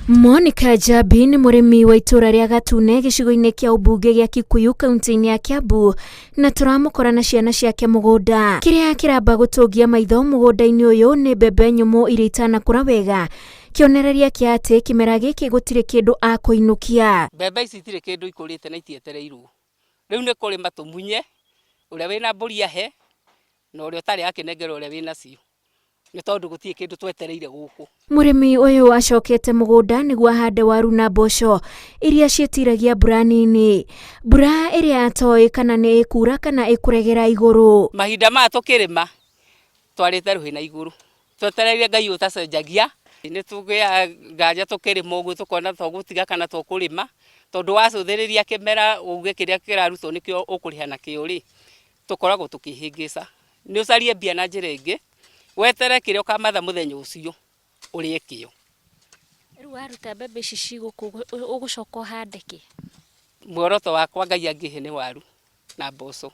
Monica Njambi nĩ mũrĩmi wa itũũra rĩa Gatune gĩcigo-inĩ kĩa ũmbunge gĩa Kikuyu kaunti-inĩ ya Kiambu na tũramũkora na ciana ciake mũgũnda. Kĩrĩa kĩramba gũtũngia maitho mũgũnda-inĩ ũyũ nĩ mbembe nyũmũ iria itanakũra wega, kĩonereria kĩa atĩ kĩmera gĩkĩ gũtirĩ kĩndũ akũinũkia. Mbembe ici itirĩ kĩndũ ikũrĩte na itietereirwo. Rĩu nĩ kũrĩma tũmunye, ũrĩa wĩna mbũri ahe, na ũrĩa ũtarĩ akĩnengere ũrĩa wĩnacio, nĩ tondũ gũtirĩ kĩndũ twetereire gũkũ. Mũrĩmi ũyũ acokete mũgũnda nĩguo ahande waru na mboco iria ciĩtiragia mbura nini. Mbura ĩrĩa atoĩ kana nĩ ĩkura kana ĩkũregera igũrũ. Mahinda maya tũkĩrĩma twarĩte rũhĩ na igũrũ, twetereire Ngai ũtacenjagia. Nĩ tũgĩaga nganja tũkĩrĩma ũguo tũkona to gũtiga kana to kũrĩma, tondũ wacũthĩrĩria kĩmera uge kĩrĩa kĩrarutwo nĩkĩo ũkũrĩha nakĩo rĩ, tũkoragwo tũkĩhĩngĩca. Nĩ ũcarie mbia na njĩra ĩngĩ, weterere kĩrĩa ũkamatha mũthenya ũcio ũrĩe kĩo. Rĩu waruta mbembe ici ci gũkũ ũgũcoka ũhande kĩ? Muoroto wakwa Ngai angĩhe nĩ waru na mboco.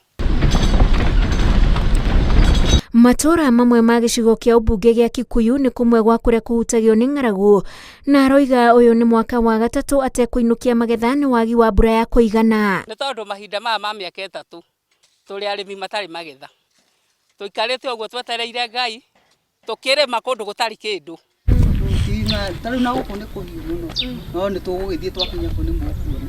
Matũũra mamwe ma gĩcigo kĩa ũmbunge gĩa Kikuyu nĩ kũmwe gwa kũrĩa kũhutagio nĩ ng'aragu, na aroiga ũyũ nĩ mwaka wa gatatũ atekũinũkia magetha nĩ wagi wa mbura ya kũigana. Nĩ tondũ mahinda maya ma mĩaka ĩtatũ tũrĩ arĩmi matarĩ magetha, tũikarĩte ũguo twetereire Ngai, tũkĩrĩma kũndũ gũtarĩ kĩndũ. Ta rĩu na gũkũ nĩ kũhiũ mũno, no nĩ tũgũgĩthiĩ twakinya kũu nĩ mũkuona.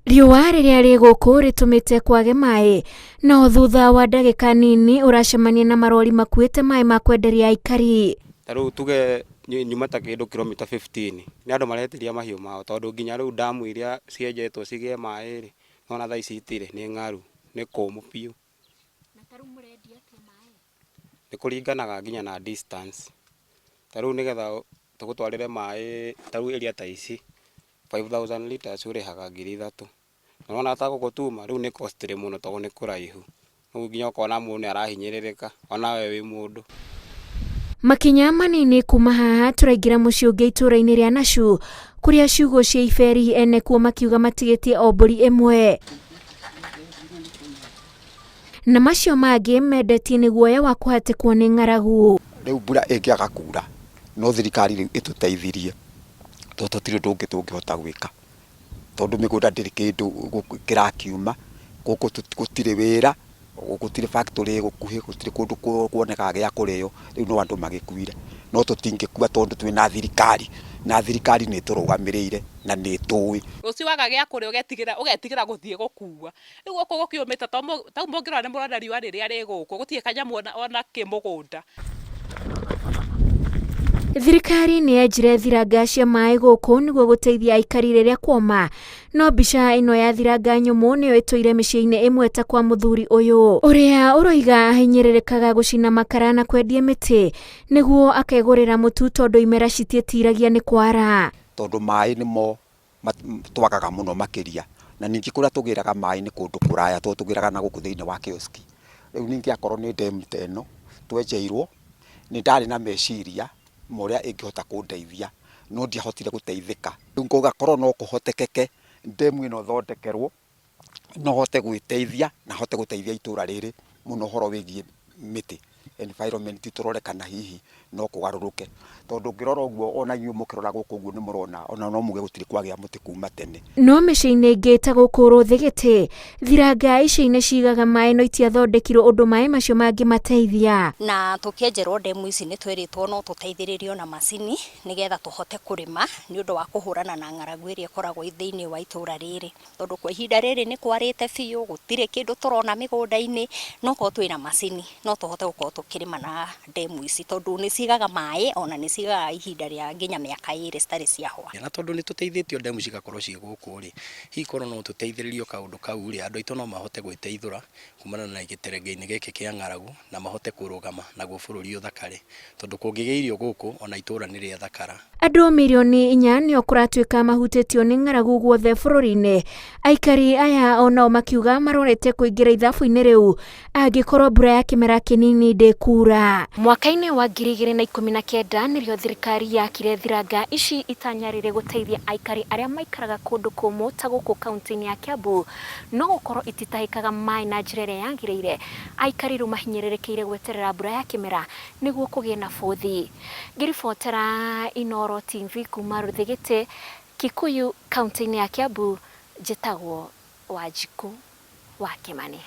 Riũa rĩrĩa rĩ gũkũ rĩtũmĩte kwage maĩ, no thutha wa ndagĩka nini ũracemania na marori makuĩte maĩ ma kwenderia aikari. Ta rĩu tuge nyuma ta kĩndũ kilomita 15 nĩ andũ maretĩria mahiũ mao, tondũ nginya rĩu ndamu iria cienjetwo cigĩe maĩ rĩ, nĩwona thaa ici itirĩ, nĩ ng'aru, nĩ kũmũ biũ. Na ta rĩu mũrendia atĩa maĩ? Nĩ kũringanaga nginya na distance. Ta rĩu nĩgetha tũgũtwarĩre maĩ ta rĩu area ta ici, 5000 litres ũrĩhaga 3000. Na nĩwona ta gũkũ tuma rĩu nĩ costly mũno tondũ nĩ kũraihu. Rĩu nginya ũkona mũndũ nĩ arahinyĩrĩrĩka onawe wĩ mũndũ. Makinya manini kuma haha tũraingĩra mũciĩ ũngĩ itũũra-inĩ rĩa Nashu kũrĩa ciugũ cia iberi ene kuo makiuga matigĩtie o mbũri ĩmwe na macio mangĩ mendetie nĩ guoya wa kũhatĩkwo nĩ ng'aragu. Rĩu mbura ĩngĩaga kura no thirikari rĩu ĩtũteithirie tondũ tũtirĩ ũndũ ũngĩ tũngĩhota gwĩka, tondũ mĩgũnda ndĩrĩ kĩndũ kĩrakiuma, gũkũ gũtirĩ wĩra, gũtirĩ factory ĩ gũkuhĩ, gũtirĩ kũndũ kuonekaga gĩa kũrĩo, rĩu no andũ magĩkuire. No tũtingĩkua tondũ twĩna thirikari, na thirikari nĩ ĩtũrũgamĩrĩire na nĩ ĩtũĩ. Rũciũ waga gĩa kũrĩa ũgetigĩra ũgetigĩra gũthiĩ gũkua. Rĩu gũkũ gũkĩũmĩte to ta rĩu mũngĩrora nĩ mũrona riũa rĩrĩa rĩ gũkũ, gũtirĩ kanyamũ ona kĩ mũgũnda. Thirikari nĩ yenjire thiranga cia maĩ gũkũ nĩguo gũteithia aikari rĩrĩa kuoma, no mbica ĩno ya thiranga nyũmũ nĩyo ĩtũire mĩciĩ-inĩ ĩmwe ta kwa mũthuri ũyũ ũrĩa ũroiga ahinyĩrĩrĩkaga gũcina makara na kwendia mĩtĩ nĩguo akegũrĩra mũtu tondũ imera citiĩtiragia nĩ kwara. Tondũ maĩ nĩmo twagaga mũno makĩria, na ningĩ kũrĩa tũgĩraga maĩ nĩ kũndũ kũraya tondũ tũgĩraga na gũkũ thĩinĩ wa kiosk. Rĩu ningĩ akorwo nĩ ndemu ta ĩno twenjeirwo, nĩ ndarĩ na meciria ma ũrĩa ĩngĩhota kũndeithia, no ndiahotire gũteithĩka. Rĩu gũgakorwo no kũhotekeke ndemu ĩno ĩthondekerwo, no hote gwĩteithia na hote gũteithia itũra rĩrĩ mũno ũhoro wĩgiĩ mĩtĩ, environment tũrore kana hihi no kũgarũrũke. Tondũ ũngĩrora ũguo ona inyuĩ mũkĩrora gũkũ ũguo nĩ mũrona ona no muge gũtirĩ kwagĩa mũtĩ kuma tene. No mĩciĩ-inĩ ĩngĩ ta gũkũ Rũthĩgĩtĩ, thiranga ici nĩ cigaga maĩ no itiathondekirwo ũndũ maĩ macio mangĩmateithia. Na tũkĩenjerwo ndemu ici nĩ twĩrĩtwo no tũteithĩrĩrio na macini nĩgetha tũhote kũrĩma nĩ ũndũ wa kũhũrana na ng'aragu ĩrĩa ĩkoragwo thĩinĩ wa itũra rĩrĩ. Tondũ kwa ihinda rĩrĩ nĩ kwarĩte biũ, gũtirĩ kĩndũ tũrona mĩgũnda-inĩ, no korwo twĩna macini no tũhote gũkorwo tũkĩrĩma na ndemu ici tondũ nĩ cigaga maĩ ona nĩ cigaga ihinda rĩa nginya mĩaka ĩrĩ citarĩ ciahwa. Na tondũ nĩ tũteithĩtio ndemu cigakorwo ciĩ gũkũ rĩ, hihi korwo no tũteithĩrĩrio kaũndũ kau rĩ, andũ aitũ no mahote gwĩteithũra kumana na gĩterengeinĩ gĩkĩ kĩa ng'aragu na mahote kũrũgama naguo bũrũri ũthakare, tondũ kũngĩgĩa irio gũkũ ona itũra nĩ rĩathakara. Andũ mirioni inya nĩo kũratuĩka mahutĩtio nĩ ng'aragu guothe bũrũri-inĩ. Aikari aya o nao makiuga marorete kũingĩra ithabu-inĩ rĩu angĩkorwo mbura ya kĩmera kĩnini ndĩkura. Mwaka-inĩ wa 2019 nĩrĩo thirikari yakire thiranga ici itanya rĩrĩ gũteithia aikari arĩa maikaraga kũndũ kũmũ ta gũkũ kaunti-inĩ ya Kiambu no gũkorwo ititahĩkaga maĩ na njĩra ĩrĩa yagĩrĩire. Aikari rĩu mahinyĩrĩrĩkĩire gweterera mbura ya kĩmera nĩguo kũgĩe na bũthi. Ngĩribotera Inooro Inooro TV kuma Rũthĩgĩtĩ, Kikuyu, kaũntĩ-inĩ ya Kiambu, njĩtagwo Wanjikũ wa Kĩmani.